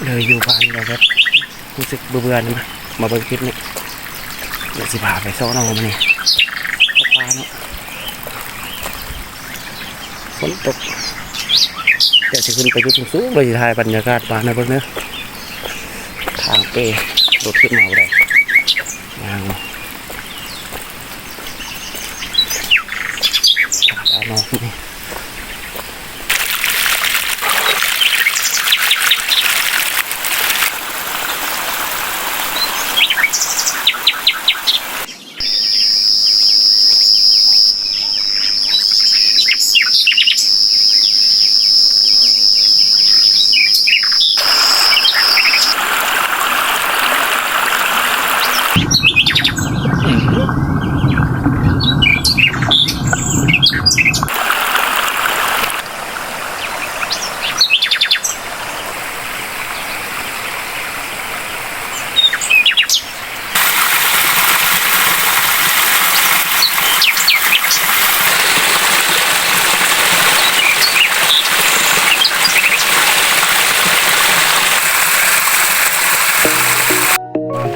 ເລີຍຢູ່ບ້ານແບບ ແບບຮູ້ສຶກເບື່ອໆ ມາ ມາເບິ່ງຄລິບນີ້ ດຽວຊິພາໄປຊອກໜໍ່ມື້ນີ້ ເຂົ້າປ່າເນາະ ຝົນຕົກ ດຽວຊິຂຶ້ນໄປຈຸດສູງໆ ແລ້ວຊິຖ່າຍບັນຍາກາດບ້ານໃຫ້ເບິ່ງເດີ ທາງເປ້ລົດຂຶ້ນມາບໍ່ໄດ້ ຍ່າງເອົາເນາະ.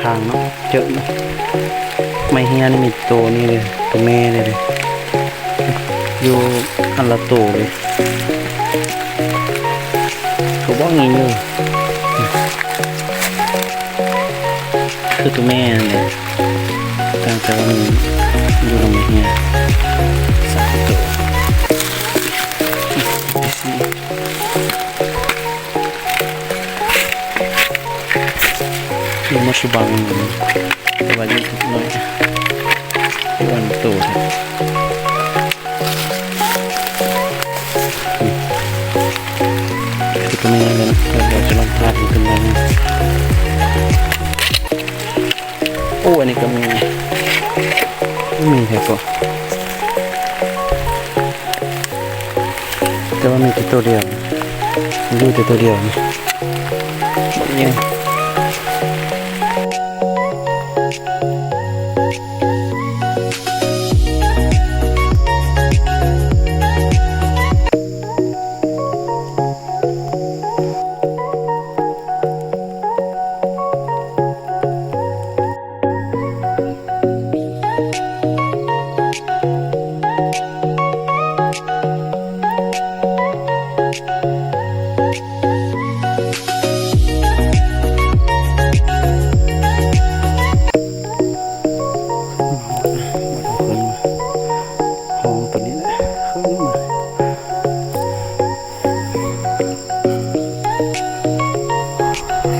ທາງເນາະ ເຈີເນາະ ໄມ້ເຮຍນີ້ມີໂຕນີ້ເລີຍ ໂຕແມ່ເລີຍເດ້ ຢູ່ອັນລະໂຕເລີຍ ໂຕບັກໃຫຍ່ຢູ່ ຄືໂຕແມ່ຫັ້ນແຫຼະ ຕ່າງແຕ່ວ່າມັນຢູ່ນຳໄມ້ເຮຍສາມໂຕ ຢູ່ໝົດສູ່ບັງ ແຕ່ວ່າຢູ່ໜ້ອຍ ຢູ່ອັນໂຕແທ້ ຄືໂຕແມ່ເລີຍເນາະ ດຽວຈະລອງພາບມັນຂຶ້ນມາ ໂອ້ ອັນນີ້ກໍມີ ມີແທ້ກໍ ແຕ່ວ່າມີແຕ່ໂຕດຽວ ຢູ່ແຕ່ໂຕດຽວນີ້ ບັກໃຫຍ່. ຫ້ອງໂຕນີ້ແຫຼະ ຂຶ້ນມາ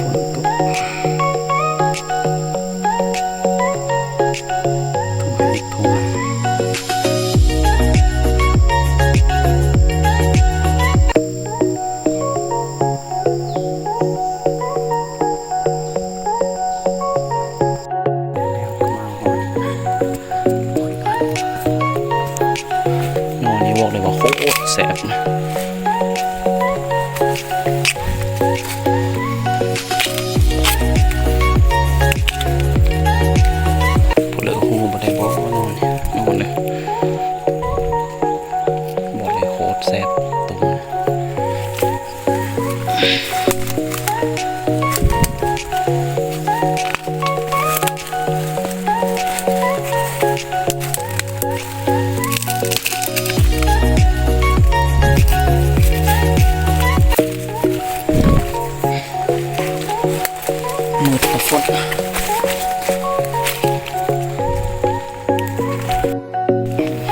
ຝົນຕົກ ທົ່ງໄຮ່ທົ່ງນາ. ໜໍ່ນີ້ບອກເລີຍວ່າໂຄດແຊບນະ ຜູ້ເລີກຮູ້ບໍ່ໄດ້ບໍ່ ໜໍ່ນີ້ ໜໍ່ເລີຍ ບອກເລີຍໂຄດແຊບ ຕົ້ມ. ມືດກໍຝົນ.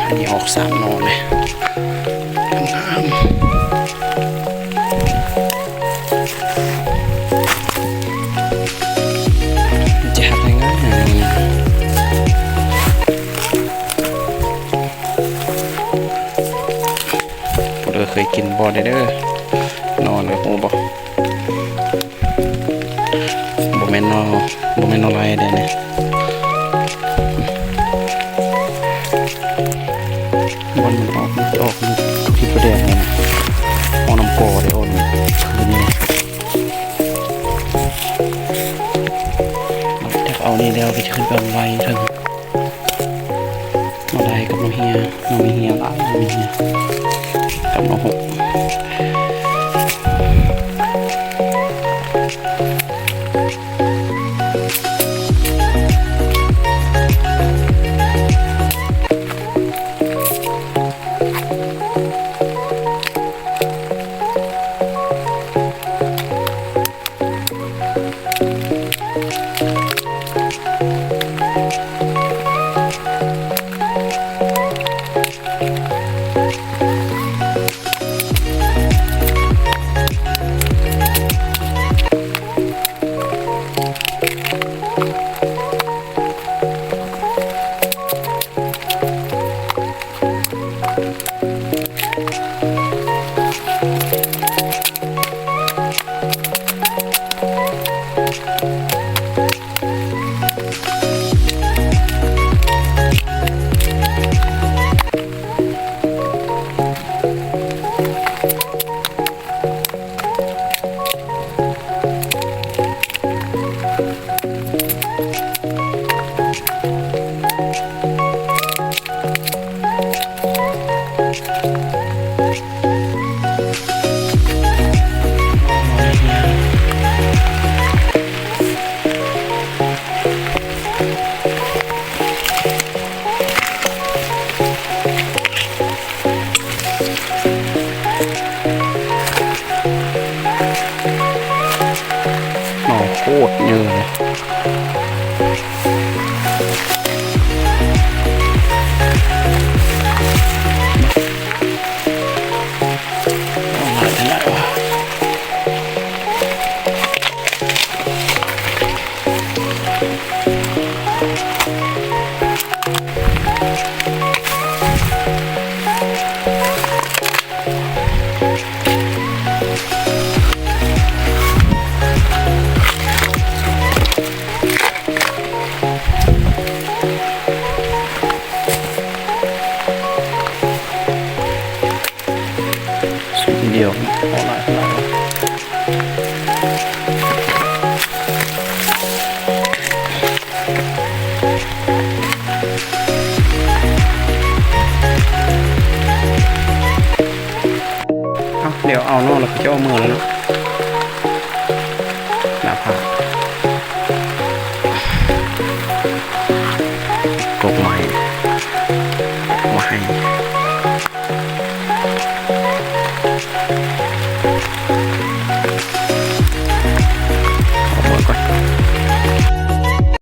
ອັນນີ້ອອກສາມໜໍ່ເລີຍ ງາມໆ ມັນຈະຫັກງ່າຍໆ ໜໍ່ນີ້ ຜູ້ໃດເຄີຍກິນບໍ່ເດີ້ ໜໍ່ນີ້ ຮູ້ບໍ່? ບໍ່ແມ່ນໜໍ່ ບໍ່ແມ່ນໜໍ່ໄລ່ເດ້ນີ້ ບ່ອນມັນອອກ ມັນຈະອອກຢູ່ທີ່ປະແດກນັ້ນ ອອກນຳກໍເດ້ ອອກນຳຄືນນີ້ ຈັບເອົານີ້ແລ້ວກໍຈະຂຶ້ນໄປໄວ້ເທິງ. ໜໍ່ໄລ່ກັບໜໍ່ເຮຍ ໜໍ່ເຮຍຫຼາຍ ໜໍ່ເຮຍກັບໜໍ່ຫົກ. ໂຄດເຍີເລີຍ. ສູງດຽວ ເອົາຫຼາຍ ເອົາຫຼາຍ. ເອົາ ດຽວເອົາເນາະ ແລ້ວກໍຈະເອົາເມືອແລ້ວເນາະ. ໜ້າຜາກ ກົກໄມ້ ກົກໄມ້.